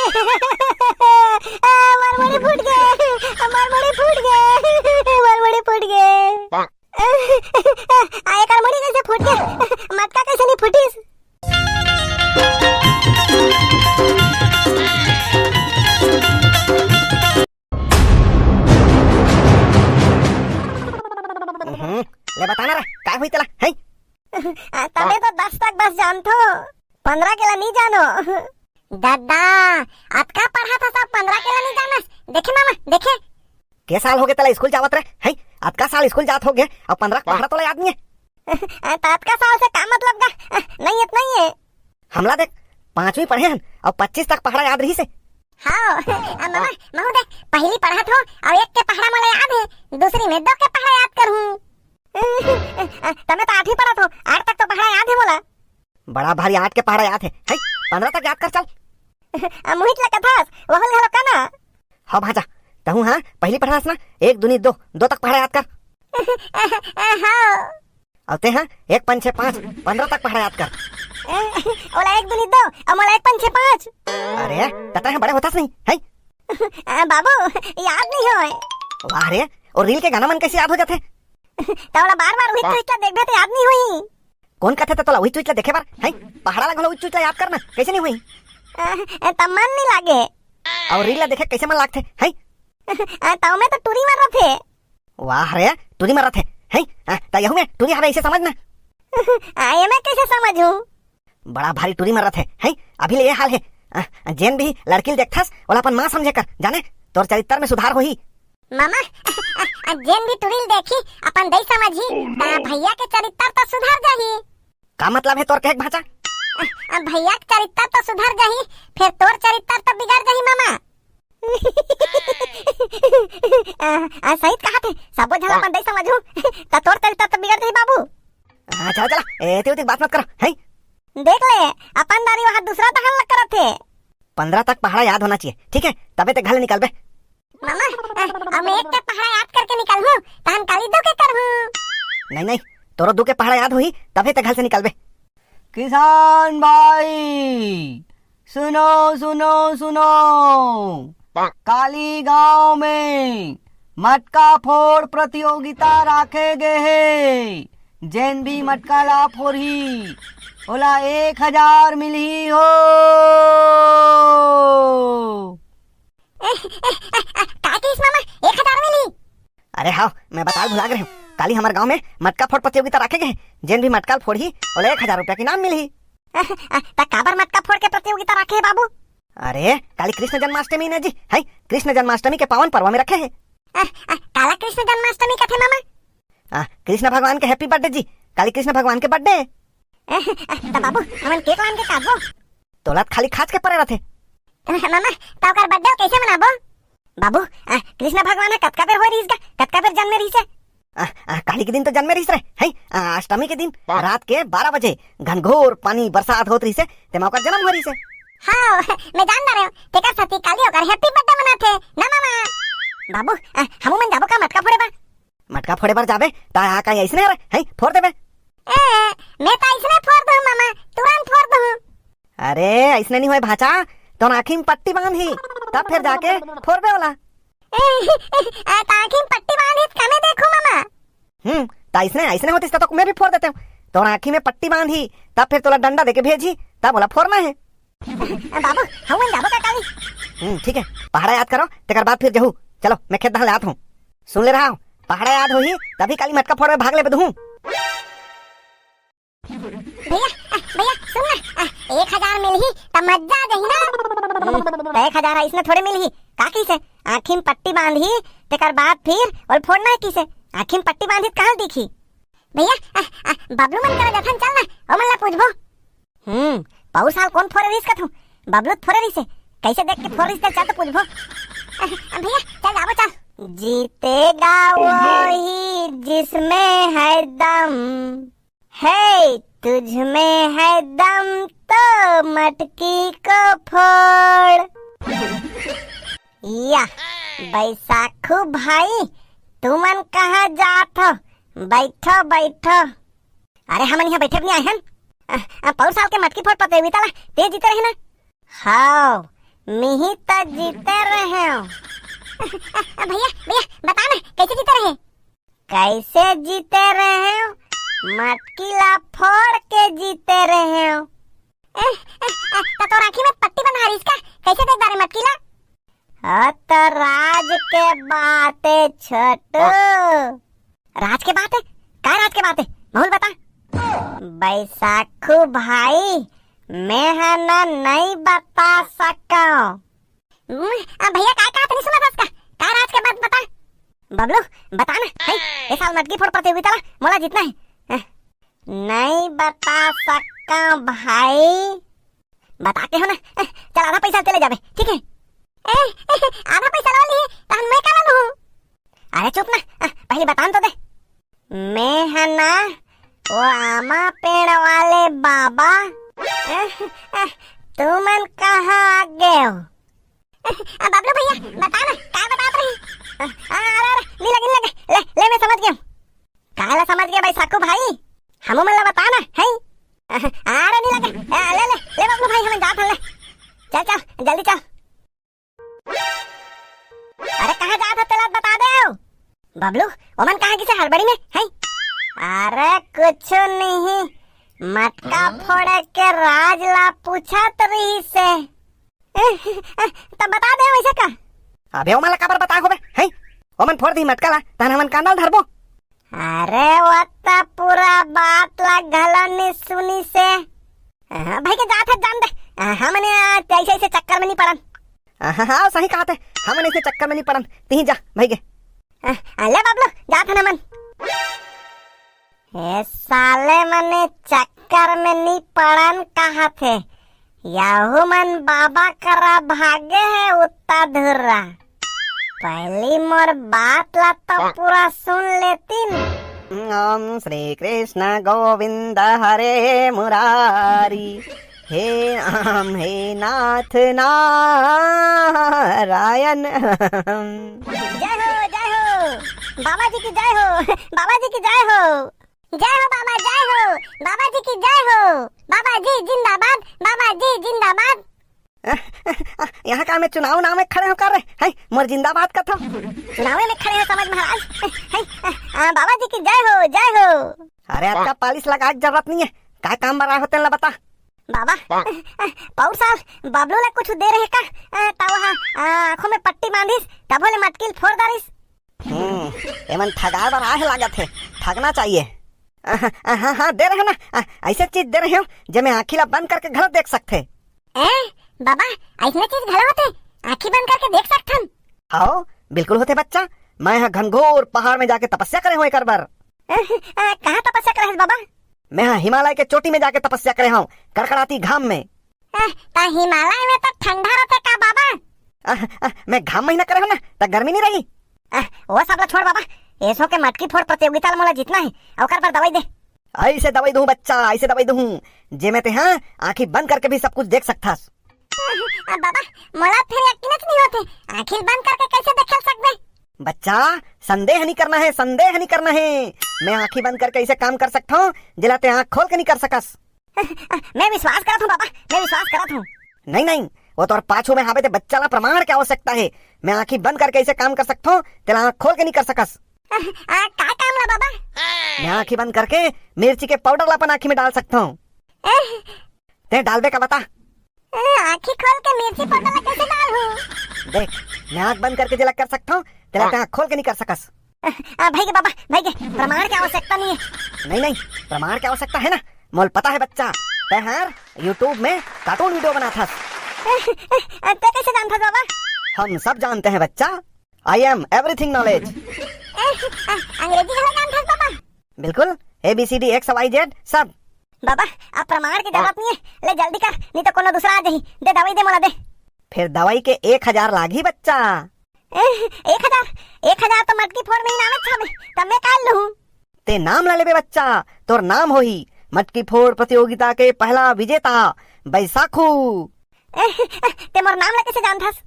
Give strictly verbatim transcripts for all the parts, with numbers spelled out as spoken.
मोर मुड़ी फूट गे, मोर मुड़ी फूट गे, मोर मुड़ी फूट गे। आ, एकर मुड़ी कइसे फूट गे? मटका कइसे नहीं फूटिस? हम्म, ले बता ना रे, काय हुई तेला, हैं? आ, तबे तो दस तक बस जानथो, पंद्रह के ला नहीं जानो। दादा, अतका पढ़ा था सब, पंद्रह के ला नहीं जानस? देखे मामा, देखे। के साल हो गए तेला स्कूल जावत रे, हैं? अतका साल स्कूल जात हो गए, अब पंद्रह पहाड़ा तोला याद नहीं है? आ, त अतका साल से का मतलब गा? आ, नहीं, इतना ही है। हमला देख, पांचवी पढ़े हन, अब पच्चीस तक पहाड़ा याद रही से। हाँ, आ, मामा, महू देख, पहली पढ़त हो, और एक के पहाड़ा मोला याद है, दूसरी में दो के पहाड़ा याद करूँ। आ, तमे तो आठवीं पढ़त हो, आठ तक तो पहाड़ा याद है मोला। बड़ा भारी आठ के पहाड़ा याद है, हैं? पंद्रह तक याद कर चल। आ, मोहित ला कथस, वहुल घलो का ना? हाँ भांचा, तहूँ हाँ, पहली पढ़ास ना, एक दूनी दो, दो तक पहाड़ा याद कर। हाँ। अउ ते हाँ, एक पंचे पाँच, पंद्रह तक पहाड़ा याद कर। ओला एक दूनी दो, अउ मोला एक पंचे पाँच। अरे, त ते हाँ बड़े होथस नहीं, हैं? आ, बाबू, याद नहीं होय। वाह रे, और रील के गाना मन कैसे याद हो जाते? त ओला बार-बार उही हाँ। चुइच ला देखबे त याद नहीं होही। कौन कथे त तोला उही चुइच ला देखे बर? हैं? पहाड़ा ला घलो उही चुइच ला याद करना, कैसे नहीं होही? आ, त मन नहीं लागे। और रील ला देखे कैसे मन लागथे? हैं? आ, त ओमे तो टूरी मर रथे। वाह रे, टूरी मर रथे। हैं? आ, त यहू में टूरी हवे ऐसे समझना। आ, एमे कैसे समझूं? बड़ा भारी टूरी मर रथे। हैं? अभी ले ये हाल है। आ, जेन भी लड़की ल देखथस, ओला अपन माँ समझे कर, जाने? तोर चरित्र में सुधार होही। मामा, जेन भी टूरी ल देखही, अपन दई समझही, त भैया के चरित्र तो सुधर जाही। का मतलब है तोर कहे के भांचा? आ, भैया के चरित्र तो सुधर जाही, फिर तोर चरित्र तो बिगड़ जाही मामा। आ, आ, सही कहा थे, सबो झन हाँ। अपन दई समझहू, त तोर चरित्र तो बिगड़ जाही बाबू। आ, चला, चला, एती ओती बात मत करो, हैं? देख ले, अपन दारी वहाँ दूसरा तहन लग करत थे। पंद्रह तक पहाड़ा याद होना चाहिए, ठीक है? तबे ते घर ले निकलबे। मामा, अ, हम एक के पहाड़ा याद करके निकलहूँ, तहन काली दो के करहूँ। नहीं, नहीं, तोरो दू के पहाड़ा याद होही, तभे ते घर से निकलबे। किसान भाई, सुनो, सुनो, सुनो। काली गांव में मटका फोड़ प्रतियोगिता राखे गे हे। जेन भी मटका ला फोड़ही, ओला एक हजार मिलही हो। ए, ए, ए, ए, का कहिस मामा? एक हजार मिलही? अरे हाव, मैं बताल भुला गे रहेंव। काली हमर गांव में मटका फोड़ प्रतियोगिता राखे गे हे। जेन भी मटका ल फोड़ही, ओला एक हजार रुपया के इनाम मिलही। ए, ए, त काबर मटका फोड़ के प्रतियोगिता राखे हे बाबू? अरे, काली कृष्ण जन्माष्टमी ने जी, है, कृष्ण जन्माष्टमी के पावन पर्व में रखे हे। ए, ए, काला कृष्ण जन्माष्टमी कथे मामा? आ, कृष्ण भगवान के happy birthday जी। काली कृष्ण भगवान के birthday। ए, ए, त बाबू, हमन cake लान के काटबो? तोला त खाली खाच के परे रथे। मामा, त ओकर birthday कैसे मनाबो? बाबू, आ, कृष्ण भगवान ह कतका बेर होय रहिस गा? कतका बेर जन्मे रहिस हे? आ, आ, काली के दिन तो जन्मे रहिस रे, हैं? आ, अष्टमी के दिन रात के बारह बजे घनघोर पानी बरसात होत रहिस हे, तेमा ओकर जन्म होय रहिस हे। हाँ, मैं जान डारे हूँ, तेकर सेती काली ओकर happy birthday मनाथे, ना मामा? बाबू, आ, हमू मन जाबो का मटका फोड़े बर? मटका फोड़े बर जाबे, त आ का अइसने हरे, हैं? फोड़ देबे। ए, मैं त अइसने फोड़ दूँ मामा, तुरंत फोड़ दूँ। अरे, अइसने नहीं होय भांचा, तोर आँखी में पट्टी बांधही, तब फिर जाके फोड़बे ओला। ए, ए, ए, त आँखी में पट्टी बांधही त कमे देखो मामा। हम्म, त अइसने, अइसने होतिस त तोक मैं भी फोड़ देतेंव। तोर आँखी में पट्टी बांधही, तब फिर तोला डंडा देके भेजही, तब ओला फोड़ना हे। बाबू, हमन जाबो का काली? हम्म, ठीक है, पहाड़ा याद करो, तेकर बाद फिर जहू। चलो, मैं खेत धान ले आत हूँ। सुन ले रहा हूँ, पहाड़ा याद होही, तभी काली मटका फोड़े भाग लेबे दुहूँ। भैया, आ, भैया, सुन ना, आ, एक हजार मिलही, त मजा आ जाही ना। हम्म, त एक हजार अइसने थोड़े मिलही, का कहिसे? आँखी में पट्टी बांधही, तेकर बाद फिर ओल फोड़ना हे कहिसे? आँखी में पट्टी बांधही त कहाँ दिखही? भैया, आ, आ, बबलू मन करा जथन, चल ना, ओमन ला पूछबो। हम्म, पउर साल कोन फोरे रहिस कथूं? बबलू त फोरे रहिसे। कैसे देख के फोरे रहिस, चल तो पूछबो। आ, आ, भैया, चल जाबो, चल। जीतेगा वही जिसमें है दम, है तुझ में है दम तो मटकी को फोड़। या, बैसाखू भाई, तुमन कहाँ जात हो? बैठो, बैठो। अरे, हमन यहाँ बैठे भी नहीं आए हन। अ, अ, पउर साल के मटकी फोड़ प्रतियोगिता ला ते जीते रहे ना? हाव, मिही त जीते रहेंव। भैया, भैया, बता ना, कैसे जीते रहे? कैसे जीते रहेंव? मटकी ला फोड़ के जीते रहेंव। ए, ए, ए, त तोर आँखी में पट्टी बंधा रहिस का? कैसे देख डारे मटकी ला? ओ तो राज के बात हे छोटू। राज के बात हे? का राज के बात हे? माहौल बता। बैसाखू भाई, मैं ह ना नइ बता सकंव। हम्म, आ, भैया, काय कहा तनी सुना दस का? काय राज के बात बता? बबलू, बता ना, हे, ए साल मटकी फोड़ प्रतियोगिता ला मोला जीतना हे। हाँ। नइ बता सकंव भाई। बता के हो ना, ए, चल आधा पैसा चले जाबे, ठीक हे? ए, ए, आधा पैसा ला लिए, तहन मैं का लूँ? अरे चुप ना, आ, पहले बतान तो दे। मैं ह ना वो आमा पेड़ वाले बाबा। आ, आ, तुमन कहाँ आ गए हो? आ, बबलू भैया, बता ना, का बतात रही? आ, आ, अरे, अरे, नी लगे, नी लगे। ले, ले, मैं समझ गया हूँ। काला समझ गया बैसाखू भाई? हमू मन ला बता ना, हैं? आ, अरे, नी लगे। आ, ले, ले, ले बबलू भाई, हमन जात हन, ले। चल, चल, जल्दी चल। अरे, कहाँ जात हो, तेला बता दे हो। बबलू, ओमन कहाँ गिसे हड़बड़ी में, हैं? अरे, कुछ नहीं, मटका फोड़े के राज ला पूछत रहिसे। त बता दे वैसे का? अबे, ओमन ला काबर बताए होबे, हैं? ओमन फोड़ दी मटका ला, तहन हमन कांदा ल धरबो। अरे, वो त पूरा बात ला घलो नी सुनिसे। हाँ, भाई के जात हे, जान दे। आ, हमन ए, आ, ऐसे, ऐसे चक्कर में नी पड़न। हाँ, हाँ, हाँ, सही कहा थे। हमन ऐसे चक्कर में नी पड़न। तिही जा, भाई के। आ, आ, ले बबलू, जात हन हमन। ए साले मन ए चक्कर में नी पड़न कहा थे। यहू मन बाबा करा भागे हे उत्ता धुर्रा। पहली मोर बात ला तो पूरा सुन लेतिन। ओम श्री कृष्ण गोविंद हरे मुरारी, हे राम हे नाथ नारायण। जय हो, जय हो, बाबा जी की जय हो, बाबा जी की जय हो। जय हो बाबा, जय हो, बाबा जी की जय हो, बाबा जी जिंदाबाद, बाबा जी जिंदाबाद। यहाँ का मैं चुनाव नाम में खड़े हों का रे? हैं, मोर जिंदाबाद कथो। चुनाव में खड़े हों समझ महाराज। हैं, आ, बाबा जी की जय हो, जय हो। अरे, अतका पालिश लगाए के जरूरत नहीं हे। का काम बर आए हो तेन ला बता। बाबा, पौर साल बबलू ला कुछ दे रहे का? आ, तब वहाँ, आ, आँखों में पट्टी बांधिस, तभो ले मटकी ल फोड़ डारिस। हम्म, एमन ठगाए बर आए हे लागत हे, ठगना चाहिए। हाँ, हाँ, हाँ, दे रहे हो ना, आ, ऐसे चीज दे रहे हो, जेमे आँखी ला बंद करके घलो देख सकथे। ए, बाबा, ऐसने चीज घलो होथे, आँखी बंद करके देख सकथन? हव, बिल्कुल होथे बच्चा, मैं ह घनघोर पहाड़ में जाके तपस्या करे हों एकर बर। आ, आ, कहाँ तपस्या करे हस बाबा? मैं ह हिमालय के चोटी में जाके तपस्या करे हों, कड़कड़ाती घाम में। आह, त हिमालय में त ठंडा रथे का बाबा? आह, आह, मैं घाम महीना करे हों ना, त गर्मी नहीं रही। आह, वो सब ला छोड़ बाबा, एसो के मटकी फोड़ प्रतियोगिता ला मोला जीतना हे, ओकर बर दवाई दे। ऐसे दवाई दूं बच्चा, ऐसे दवाई दूं, जेमे ते हाँ आँखी बंद करके भी सब कुछ देख सकथस। आह, बाबा, मोला फिर यकीन नहीं होथे, आँखी बंद करके कैसे देख सकबे? बच्चा, संदेह नहीं करना हे, संदेह नहीं करना हे। मैं आँखी बंद करके ऐसे काम कर सकता हूँ, जेला ते आँख खोल के नहीं कर सकस। मैं विश्वास करत हूँ बाबा, मैं विश्वास करत हूँ। नहीं, नहीं, वो तोर पाछू में हावे ते बच्चा ला प्रमाण के आवश्यकता हे। मैं आँखी बंद करके ऐसे काम कर सकत हूँ, तेला आँख खोल के नहीं कर सकस। आ, का काम ला बाबा? मैं आँखी बंद करके मिर्ची के पाउडर ला अपन आँखी में डाल सकत हूँ। ते डालबे का बता? आ, आँखी खोल के मिर्ची पाउडर ला कैसे डालहूँ? देख, मैं आँख बंद करके जेला कर सकत हूँ, तेला ते आँख खोल के नहीं कर सकस। आ, भाई के बाबा, भाई के, प्रमाण के आवश्यकता नहीं हे। नहीं, नहीं, प्रमाण के आवश्यकता हे ना, मोल पता हे बच्चा, ते हर YouTube में cartoon video बनाथस। आ, ते कैसे जानथस बाबा? हम सब जानते हैं बच्चा, I am everything knowledge। आ, अंग्रेजी घलो जानथस बाबा? बिल्कुल, A B C D X Y Z सब। बाबा, अब प्रमाण के जरूरत नहीं हे, ले जल्दी कर, नहीं तो कोनो दूसरा आ जाही। दे दवाई दे मोला दे। फिर दवाई के एक हजार लागही बच्चा। ए, एक हजार? एक हजार तो मटकी फोड़ में ही नाम अच्छा में, तब मैं काल लूँ। ते नाम ला लेबे बच्चा, तोर नाम होही मटकी फोड़ प्रतियोगिता के पहला विजेता बैसाखू। ए, ते मोर नाम ला कैसे जानथस?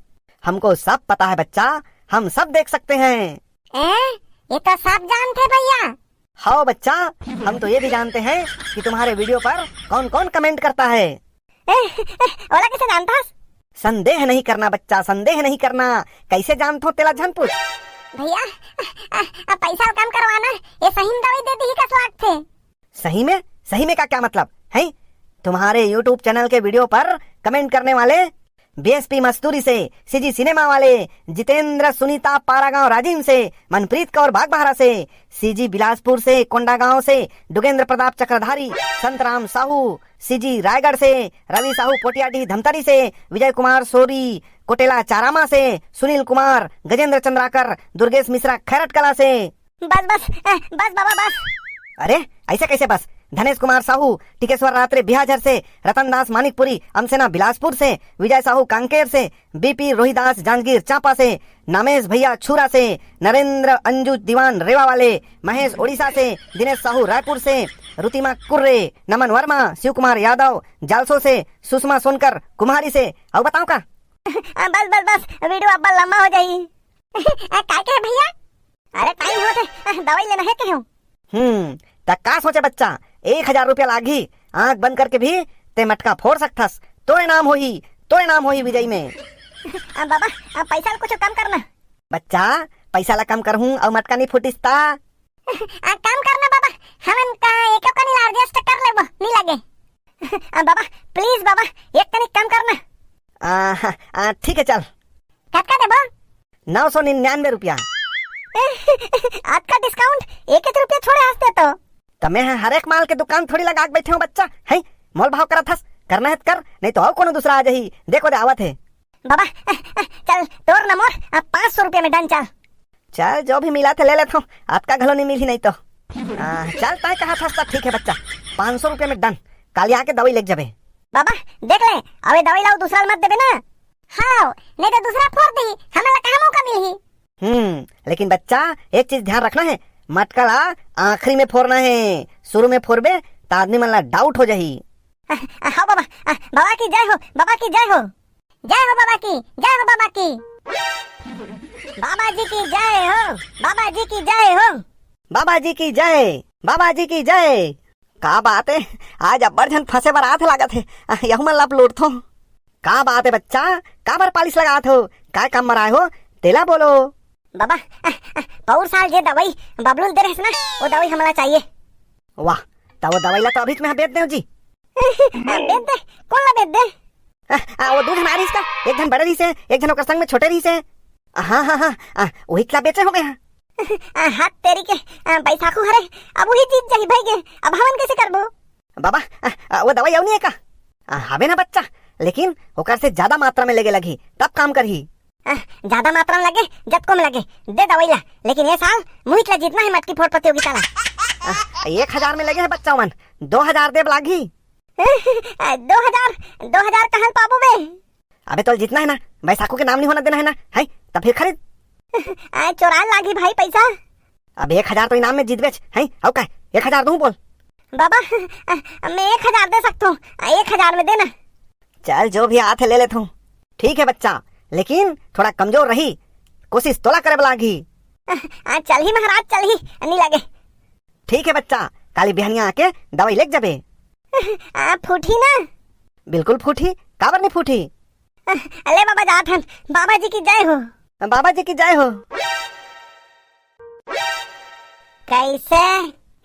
हमको सब पता है बच्चा, हम सब देख सकते हैं। ए, ये तो सब जानथे भैया। हाँ बच्चा, हम तो ये भी जानते हैं कि तुम्हारे video पर कौन-कौन comment करता है। ए, ए, ओला कैसे जानथस? संदेह नहीं करना बच्चा, संदेह नहीं करना। कैसे जानथो तेला झन पूछ। भैया, अ, अ, पैसा कम करवाना, ये सही में दवाई दे दी कस लागथे। सही में? सही में का क्या मतलब है? तुम्हारे YouTube चैनल के वीडियो पर कमेंट करने वाले बीएसपी मस्तूरी से, सीजी सिनेमा वाले जितेंद्र, सुनीता, पारागांव राजिम से, मनप्रीत कौर बागबाहरा से, सीजी बिलासपुर से, कोंडागांव से, डुगेंद्र प्रताप चक्रधारी, संतराम साहू, सीजी रायगढ़ से, रवि साहू पोटियाडीह धमतरी से, विजय कुमार सोरी कोटेला चारामा से, सुनील कुमार, गजेंद्र चंद्राकर, दुर्गेश मिश्रा खैरट कला से। बस, बस, अ, बस बाबा, बस। अरे, ऐसे कैसे बस? धनेश कुमार साहू, टिकेश्वर रात्रे बिहाझर से, रतन दास मानिकपुरी अमसेना बिलासपुर से, विजय साहू कांकेर से, बीपी रोहिदास जांजगीर चांपा से, नामेश भैया छुरा से, नरेंद्र अंजू दीवान रेवा वाले, महेश ओडिशा से, दिनेश साहू रायपुर से, रुतिमा कुर्रे, नमन वर्मा, शिव कुमार यादव जालसो से, सुषमा सोनकर कुम्हारी से। अउ बताओ का? अ, बस, बस, बस, वीडियो अब्बड़ लंबा हो जाही। अ, का कहे भैया? अरे टाइम होत हे, अ, दवाई लेना हे कहे हूँ। हम्म, त का सोचे बच्चा, एक हजार रुपया लागही, आंख बंद करके भी ते मटका फोड़ सकथस। तोरे नाम होही, तोरे नाम होही विजयी में। अ, बाबा, अ, पैसा ल कुछ कम करना। बच्चा, पैसा ला कम करहूं अउ मटका नहीं फूटिस ता? अ, कम करना बाबा, हमन का एको कनी ला adjust कर लेबो, नहीं लगे। अ, बाबा, please बाबा, एक कनी कम करना। आ, हाँ, आ, ठीक है, चल। कतका देबो? नौ सौ निन्यानवे रुपया। अतका discount, एक एक रुपया छोड़े हंसते तो। त मैं ह हर एक माल के दुकान थोड़ी लगा के बैठे हूँ बच्चा, है? मोल भाव करत हस, करना है त कर, नहीं तो अउ कोनो दूसरा आ जाही। देखो दे आवत हे। बाबा, चल तोर न मोर, आ, पाँच सौ रुपया में done चल। चल जो भी मिला थे ले लेत हूँ, अतका घलो नहीं मिलही नहीं तो। आ, चल तय कहा था, ठीक है बच्चा, पाँच सौ रुपया में done। काली आके दवाई लेके जाबे। बाबा, देख ले, अबे दवाई लाओ दूसरा ल मत देबे ना। हाँ, नहीं तो दूसरा फोड़ दी, हमन ला कहाँ मौका मिलही? हम्म, लेकिन बच्चा, एक चीज ध्यान रखना है, मटका ला आखिरी में फोड़ना है, शुरू में फोड़बे त आदमी मन ला doubt हो जाही। अ, अ, हाँ बाबा, अ, बाबा की जय हो, बाबा की जय हो। जय हो बाबा की, जय हो बाबा की। बाबा जी की जय हो, बाबा जी की जय हो। बाबा जी की जय, बाबा जी की जय। का बात है, आज अब्बड़ झन फंसे बर आथे लागत हे। आ, यहू मन ला लूटथों। का बात है बच्चा, काबर पालिश लगात हो, काय काम बर आए हो, तेला बोलो। बाबा, आ, आ, पौर साल जे दवाई बबलू ल दे रहिस ना, वो दवाई हमला चाहिए। वाह, त वो दवाई ला तो अभी मैं बेच देव जी। आ, बेच दे, कोन ला बेच दे? आ, आ, वो दू झन आ रहिस का, एक झन बड़े रहिस हे, एक झन ओकर संग में छोटे रहिस हे। हाँ, हाँ, हाँ, आ, वही ला बेचे हो मैं हा। आ, हाथ तेरी के, आ, बैसाखू हरे, अब वही जीत जाही भाई के, अब हमन कैसे करबो? बाबा, आ, आ, वो दवाई अउ नहीं है का? आ, हवे ना बच्चा, लेकिन ओकर से ज्यादा मात्रा में लेगे लगही, तब काम करही। आ, ज्यादा मात्रा में लगे, जतको में लगे, दे दवाई ला, लेकिन ये साल मुहित ला जीतना है मटकी फोड़ प्रतियोगिता ला। आ, एक हजार में लगे है बच्चा मन, दो हजार देब लागही। आ, दो हजार, दो हजार कहाँ पाबो बे? अबे तोल जीतना है ना, बैसाखू के नाम नहीं होना देना है ना, है? तब फिर खरीद। आ, चोरान लागी भाई पैसा। अब एक हजार तो इनाम में जीतबेच, है? अउ का? एक हजार दूं बोल। बाबा, आ, मैं एक हजार दे सकता हूँ, आ, एक हजार में देना। चल, जो भी आथे ले लेता हूँ। ठीक है बच्चा, लेकिन थोड़ा कमजोर रही, कोशिश तोला करे लागही। आ, चल ही महाराज, चल ही, नहीं लगे। ठीक है बच्चा, काली बिहनिया आके दवाई लेके जाबे। आ, फूटी ना? बिल्कुल फूटी, काबर नहीं फूटी? अले बाबा जात हन, बाबा जी की जय हो। बाबा जी की जय हो। कैसे?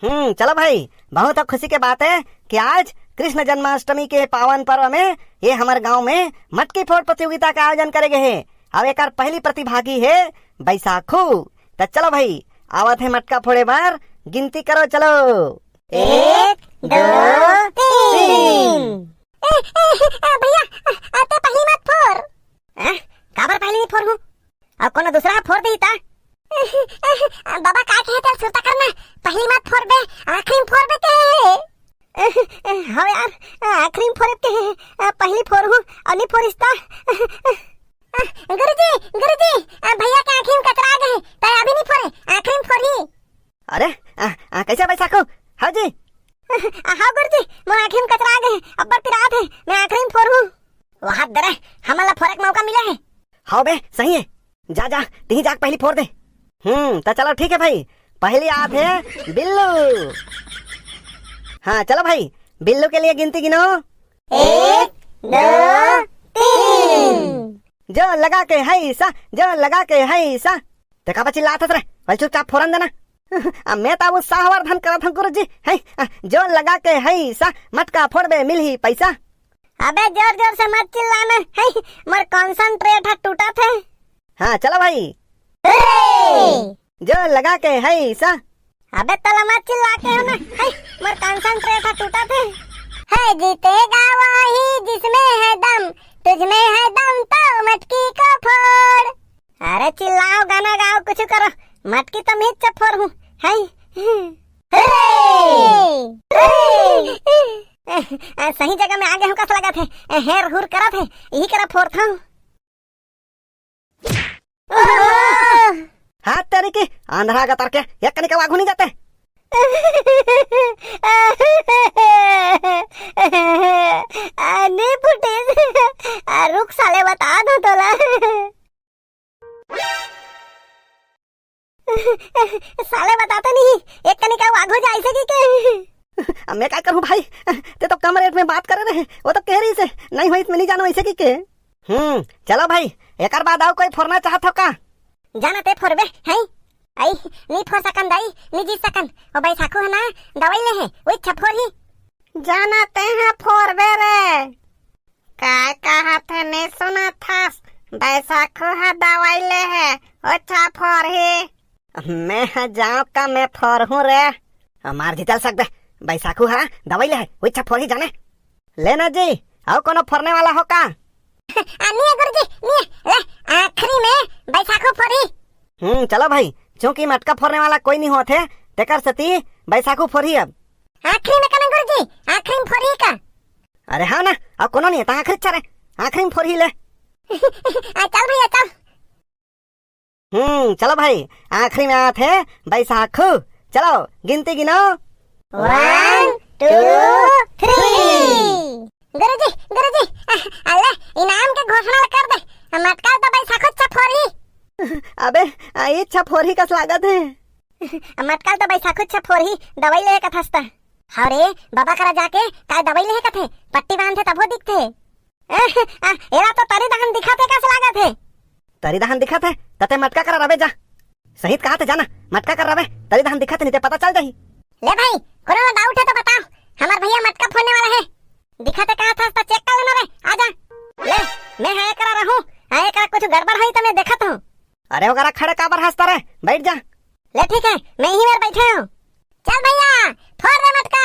हम्म, चलो भाई, बहुत खुशी के बात है कि आज कृष्ण जन्माष्टमी के पावन पर्व में ये हमर गांव में मटकी फोड़ प्रतियोगिता का आयोजन करे गए है। अब एकर पहली प्रतिभागी है बैसाखू। त चलो भाई, आवत है मटका फोड़े बर, गिनती करो, चलो। एक, दो, तीन। ए, ए, ए, भैया, आ, ते पहली मत फोड़। हैं? काबर पहली नहीं फोड़ हूँ? अब कोनो दूसरा फोड़ दे ता। बाबा का कहे तेल सुरता करना, पहली मत फोड़ बे, आखिरी में फोड़ बे के। हाँ यार, आखिरी में फोड़ के, पहली फोड़ हूँ, और नहीं फोड़िस ता। गुरुजी, गुरुजी, भैया के आँखी में कचरा आ गए, तय अभी नहीं फोड़े, आखिरी में फोड़ी। अरे, आ, आ, कैसे बैसाखू? हाँ जी। हाँ गुरुजी, मोर आँखी में कचरा आ गए, अब्बड़ पिरात है, मैं आखिरी में फोड़ हूँ। वाह दरे, हमन ला फोड़े के मौका मिला है। हाँ बे, सही है। जा, जा, तिही जाके पहली फोड़ दे। हम्म, तो चलो ठीक है भाई, पहली आत है बिल्लू। हाँ, चलो भाई, बिल्लू के लिए गिनती गिनो। एक, दो, तीन। जोर लगा के हइसा, जोर लगा के हइसा। ते काबर चिल्लात हस रे? वल चुपचाप फोरन देना। आ, मैं तो उत्साहवर्धन करत हूँ गुरुजी, हैं? आ, जोर लगा के हइसा, मटका फोड़बे मिलही पैसा। अबे जोर जोर से मत चिल्लाना, हैं? मोर concentrate ह टूटत हे। हाँ, चलो भाई। हुर्रे! जोर लगा के हइसा। अबे तोला मत चिल्ला के हो ना, हैं? मोर concentrate ह टूटत हे। है जीतेगा वही जिसमें है दम, तुझमें है दम तो मटकी को फोड़। अरे चिल्लाओ, गाना गाओ, कुछ करो, मटकी तो मैं च फोरहूँ, हैं? हुर्रे! हुर्रे! ए, ए, सही जगह में आ गे हूँ कस लगत हे, ए, हेर हुर करत हे, यही करा फोरथंव। हाथ तेरी की, आंधरा गतर के, एक कनिका आघू नहीं जाते। आ, नहीं फुटिस। आ, रुक साले, बता दो तोला। साले बताते नहीं, एक कनिका आघू जा ऐसे की के। अब मैं का करूँ भाई, ते तो कम रेट में बात करे रहे, वो तो कह रही से, नहीं होई त मैं नहीं जानों ऐसे की के। हम्म, चलो भाई, एकर बाद अउ कोई फोरना चाहत हो का? जाना ते फोरबे, हैं? आई, नी फोर सकन दाई, नी जीत सकन। ओ बैसाखू है ना, दवाई ले है, वही छफोर ही। जाना ते हा फोरबे रे। काय कहत हे, नी सुनत हस? बैसाखू हा दवाई ले है, ओ छफोर ही। मैं ह जाओ का, मैं फोरहूँ रे। मार जीतल सकबे, बैसाखू हा दवाई ले है, वही छफोर ही जाने। लेना जी, अउ कोनो फोरने वाला हो का? आ, नहीं है गुरुजी, नहीं है। ले, आखिरी में बैसाखू फोरही। हम्म, चलो भाई, चूंकि मटका फोरने वाला कोई नहीं होत हे, तेकर सेती बैसाखू फोरही अब। आखिरी में कना गुरुजी, आखिरी में फोरही का? अरे हाँ ना, अब कोनो नहीं है, त आखिरी अच्छा रे, आखिरी में फोरही ले। आ, चल भैया, चल। हम्म, चलो भाई, आखिरी में आत हे बैसाखू। चलो, गिनती गिनो। One, two, three। गुरुजी, गुरुजी, अ, अल्ले, इनाम के घोषणा कर दे। मटका तो बैसाखू छफोरही। अबे, आ, ई छफोरही कस लागत हे। मटका तो बैसाखू छफोरही, दवाई ले कथस त। हव रे, बाबा करा जाके काय दवाई ले कथे, पट्टी बांधे तभो दिखथे। आ, एला तो तरी दहन दिखत हे, कस लागत हे? तरी दहन दिखत हे, त ते मटका करा रबे जा। सही त कहत हे, जाना, मटका करा रबे, तरी दहन दिखत हे, नहीं ते पता चल जाही। ले भाई, कोनो ला doubt हे तो बताओ, हमार भैया मटका फोरने वाला हे। दिखत हे कहत हस त check कर लेना रे, आ जा। ले, मैं हा एकरा रहूं, हाँ एकरा कुछ गड़बड़ होई त मैं देखत हूँ। अरे ओकरा खड़े काबर हंसता रे, बैठ जा। ले ठीक है, मैं यहीं मेर बैठे हूँ। चल भैया, फोर रे मटका,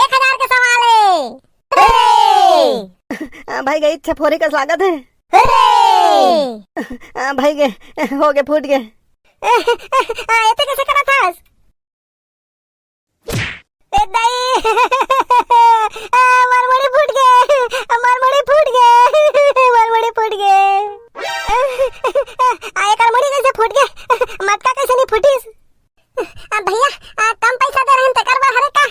एक हजार के सवाल है। हुर्रे! आ, भाई गई, छफोरी कस लागत हे। हुर्रे! आ, भाई गे, हो गे, फूट गे। आ, एते कैसे करत हस? ए दाई, आ, मोर मुड़ी फूट गे, मोर मुड़ी फूट गे, मोर मुड़ी फूट गे। आ, एकर मुड़ी कैसे फूट गे? मटका कैसे नहीं फूटिस? आ, भैया, आ, कम पैसा दे रहन तेकर बर हरे का?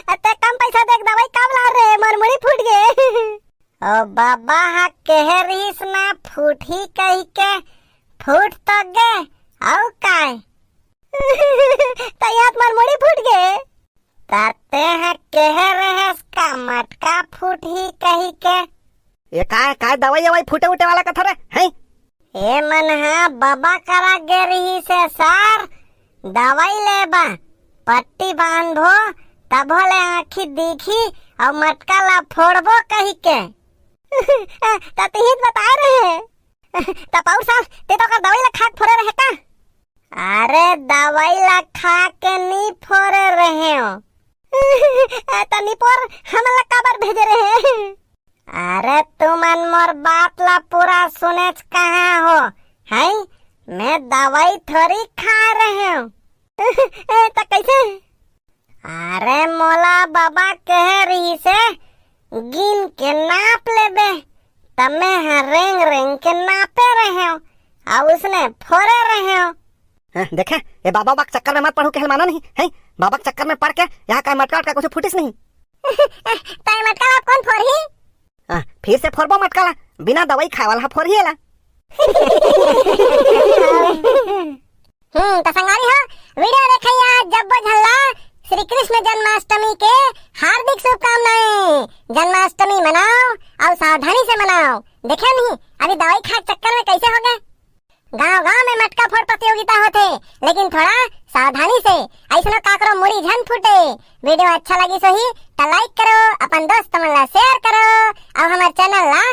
आ, ते कम पैसा देख दवाई कब ला रे, मोर मुड़ी फूट गे। ओ बाबा हा कहे रहिस ना फूटही कही के, फूट तो गे, अउ काय? तैयार मोर मुड़ी फूट गे। ताते हा कहे रहेस का मटका फूटही कही के। ये काय, काय दवाई अवाई फूटे उठे वाला कथा रे, हैं? ए मन हा बबा करा गे रहिस हे सर, दवाई लेबा, पट्टी बांधबो, तभो ले आँखी दिखी अउ मटका ला फोड़बो कहिके। त तिही त बताए रहे। त पौर साल ते तो ओकर दवाई ला खा के फोरे रहे का? अरे दवाई ला खा के नी फोरे रहेंव। त निपोर हमन ला काबर भेजे रहे? अरे तुमन मोर बात ला पूरा सुनेच कहाँ हो, हैं? मैं दवाई थोड़ी खा रहेंव। ए, त कैसे? अरे मोला बाबा कहे रहिसे, गिन के नाप लेबे, त मैं ह रेंग रेंग के नापे रहेंव, अउ उसने फोरे रहेंव। हैं, देखे, ये बाबा, बाबा के चक्कर में मत पड़हू, कहल माना नहीं, हैं? बाबा के चक्कर में पड़ के यहाँ का मटका उटका कुछ फूटिस नहीं। तय मटका ला कोन फोरही? हाँ, फिर से फोरबो मटका ला, बिना दवाई खाए वाला फोरही एला। हम्म, त संगवारी हो, video देखइया जब्बो झन ला श्री कृष्ण जन्माष्टमी के हार्दिक शुभकामनाएं। जन्माष्टमी मनाओ अउ सावधानी से मनाओ। देखे नहीं, अभी दवाई खाए के चक्कर में कैसे हो गए। गांव गांव में मटका फोड़ प्रतियोगिता होथे, लेकिन थोड़ा सावधानी से, ऐसनो काकरो मुड़ी झन फूटे। वीडियो अच्छा लगी सोही त लाइक करो, अपन दोस्त मन ला शेयर करो, अउ हमर चैनल ला